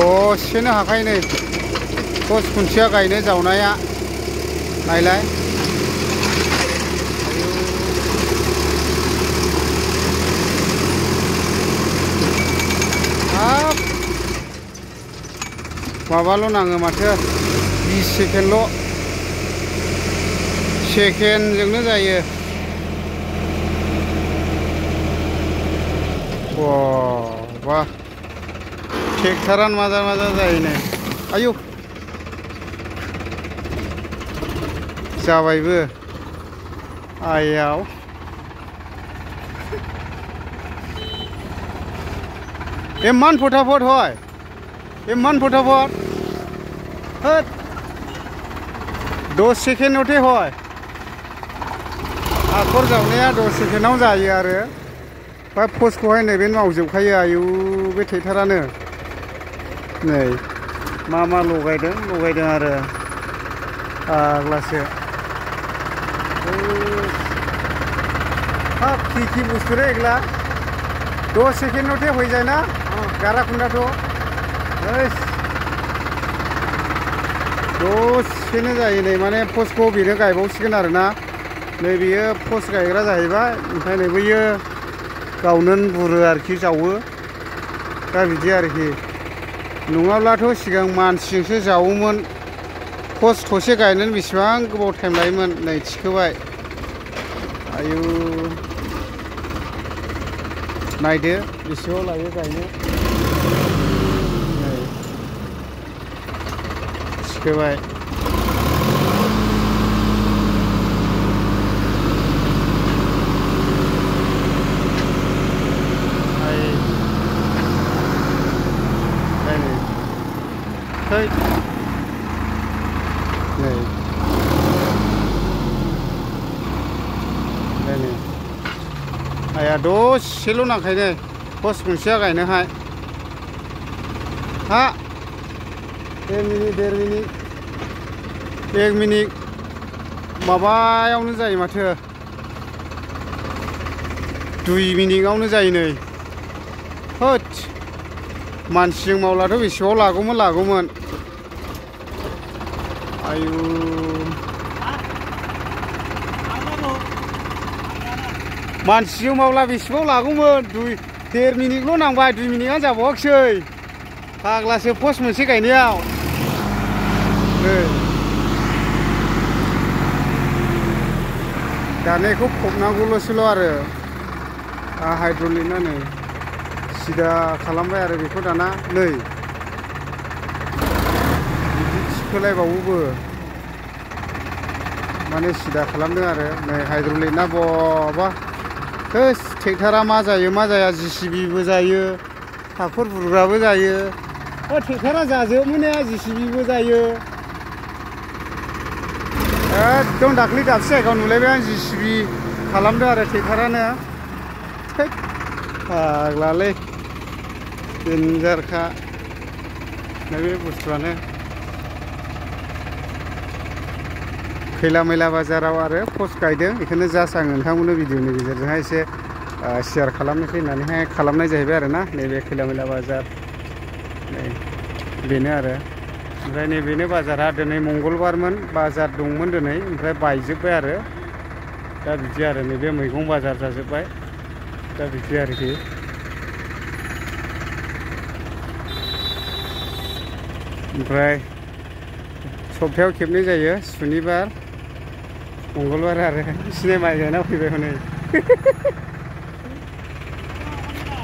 दसेनो हाखायो नै पस्ट खुन्थिया गायनो जावनाया नायलाय हाब माबाल' नाङो माथो 20 सेकेन्डल' सेकेन्डजोंनो जायो वाह ट्रेक्टरानो माजा जायो नै आयु जाबायबो आयाव इमान फटाफट হয় इमान फटाफट होद 10 सेकेन्डआवथे হয় हाखर जावनाया 10 सेकेन्डआव जायो आरो बा पस्टखौहाय नैबे मावजोबखायो आयु बे ट्रेक्टरानो नै मा लगायदों आरो आग्लासो हाब কি बुस्थु रे एग्ला 10 सेकेन्डआवथे হয়ে যায় না गाराखुन्दाथ' दसेनो जायो नै माने पस्टखौ बेनो गायबावसिगोन आरोना नै बियो पस्ट गायग्रा जाहैबाय ओमफ्राय नै बैयो गावनो बुरो आरोखि जावो दा बिदि आरोखि नङाब्लाथ' सिगां मानसिजोंसो जावोमोन पस्ट थसे गायनानै बेसेबां गोबाव टाइम लायोमोन नै थिखोबाय आयु नायदो बेसेबां लायो गायनो नै थिखोबाय आया दसेल' नांखायो पस्ट मोनसेया गायनोहाय हा 1 मिनिट माबायावनो जायो माथो 2 मिनिटआवनो जायो नै होद मानसिजों मावलाथ' बेसेबां लागौमोन आयु मानसिजों मावला बेसेबां लागौमोन 1.5 मिनिटल' नांबाय 2 मिनिटआनो जाबावाखिसै फाग्लासो पस्ट मोनसे गायनायाव दाननायखौ फबनांगौल'सोल' आरो हाइड्रलिकआ नै सिदा खालामबाय आरो बेखौ दाना नै बिदि थिखोलायबावोबो माने सिदा खालामदों आरो नै हाइड्रलिकना बबा होस ट्रेक्टरा मा जाया जिसिबिबो जायो हाखर बुरग्राबो जायो ट्रेक्टरा जाजोबोना जिसिबिबो जायो एकदम दाख्लै दाबसे जायगायाव नुलायबाय आं जिसिबि खालामदों आरो ट्रेक्टरानो फाग्लालै डेन्जारखा नैबे बुस्थुआनो खैला मैला बाजाराव आरो पस्ट गायदों बेखौनो जास्ट आं नोंथांमोननो भिडिअनि गेजेरजोंहाय एसे शेयार खालामनोसै होननानैहाय खालामनाय जाहैबाय आरो ना नैबे खैला मैला बाजार नै बेनो आरो ओमफ्राय नैबेनो बाजारा दिनै मंगलबारमोन बाजार दंमोन दिनै ओमफ्राय बायजोब्बाय आरो दा बिदि आरो नैबे मैगं बाजार जाजोब्बाय दा बिदि आरोखि ओमफ्राय सप्तायाव खेबनै जायो सुनिबार मंगलबार आरो बिसिनि माइ गायना फैबाय हनै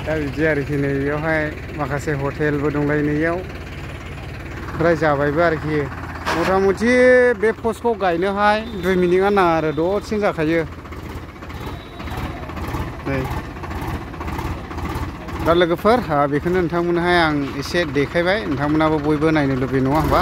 दा बिदि आरोखि नै बेयावहाय माखासे हटेलबो दंलायो नैयाव ओमफ्राय जाबायबो आरोखि मथा मथि बे पस्टखौ गायनोहाय 2 मिनिटआ नाङा आरो दसेनो जाखायो नै दा लोगोफोर बेखौनो नोंथांमोनहाय आं एसे देखायबाय नोंथांमोनाबो बयबो नायनो लुबैयो नङा होमबा